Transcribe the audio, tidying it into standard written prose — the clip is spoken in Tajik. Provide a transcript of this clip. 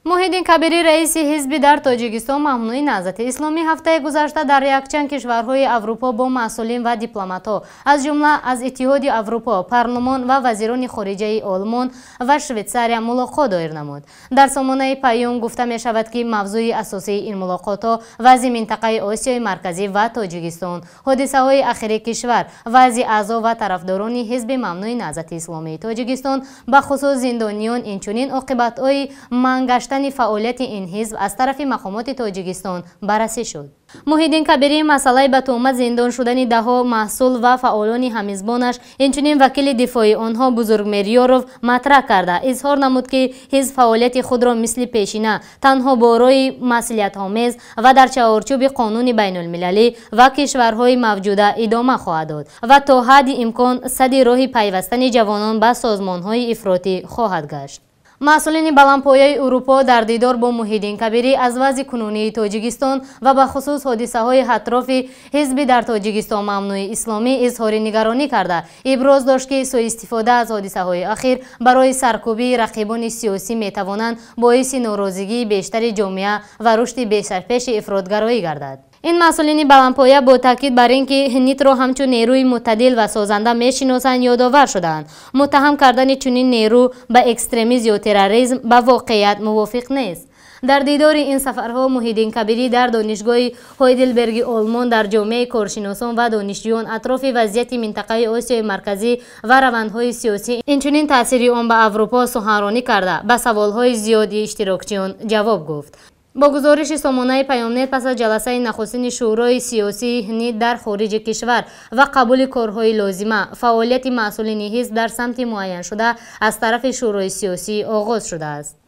Муҳиддин Кабирӣ, раиси ҳизби дар Тоҷикистон мамнӯи Наҳзати Исломӣ, ҳафтаи гузашта дар якчанд кишварҳои Аврупо бо масъулин ва дипломатҳо, аз ҷумла аз Иттиҳоди Аврупо, парлумон ва вазирони хориҷаи Олмон ва Швейтсария мулоқот доир намуд. Дар сомонаи Паём гуфта мешавад, ки мавзӯи асосии ин мулоқотҳо вазъи минтақаи Осиёи Марказӣ ва Тоҷикистон, ҳодисаҳои ахири кишвар, вазъи аъзо ва тарафдорони ҳизби мамнӯи Наҳзати Исломии Тоҷикистон, бахусус зиндониён, инчунин оқибатҳои манъ гаштани фаъолияти ин ҳизб аз тарафи мақомоти Тоҷикистон баррасӣ шуд. Муҳиддин Кабирӣ масъалаи ба туҳмат зиндон шудани даҳҳо маҳсул ва фаъолони ҳамҳизбонаш, инчунин вакили дифоии онҳо Бузургмеҳр Ёров матраҳ карда, изҳор намуд, ки ҳизб фаъолияти худро мисли пешина танҳо бо роҳи маслиҳатомез ва дар чаҳорчӯби қонуни байнулмилалӣ ва кишварҳои мавҷуда идома хоҳад дод ва то ҳадди имкон садди роҳи пайвастани ҷавонон ба созмонҳои ифротӣ хоҳад гашт. Масъулини баландпояи Урупо дар дидор бо Муҳиддин Кабирӣ аз вазъи кунунии Тоҷикистон ва бахусус ҳодисаҳои атрофи ҳизби дар Тоҷикистон мамнӯи исломӣ изҳори нигаронӣ карда, иброз дошт, ки суистифода аз ҳодисаҳои ахир барои саркӯбии рақибони сиёсӣ метавонанд боиси норозигии бештари ҷомеа ва рушди бешарпеши ифротгароӣ гардад. Ин масъулини баландпоя бо таъкид бар ин ки НИТ-ро ҳамчун нерӯи мӯътадил ва созанда мешиносанд, ёдовар шудаанд: муттаҳам кардани чунин нерӯ ба экстремизм ё терроризм ба воқеият мувофиқ нест. Дар дидори ин сафарҳо Муҳиддин Кабирӣ дар донишгоҳи Ҳойделберги Олмон дар ҷомеаи коршиносон ва донишҷӯён атрофи вазъияти минтақаи Осиёи Марказӣ ва равандҳои сиёсӣ, инчунин таъсири он ба Аврупо суханронӣ карда, ба саволҳои зиёди иштирокчиён ҷавоб гуфт. Бо гузориши сомонаи Паёмнет, пас аз ҷаласаи нахустини Шӯрои сиёсии НИТ дар хориҷи кишвар ва қабули корҳои лозима, фаъолияти масъулини ҳизб дар самти муайяншуда аз тарафи Шӯрои сиёсӣ оғоз шудааст.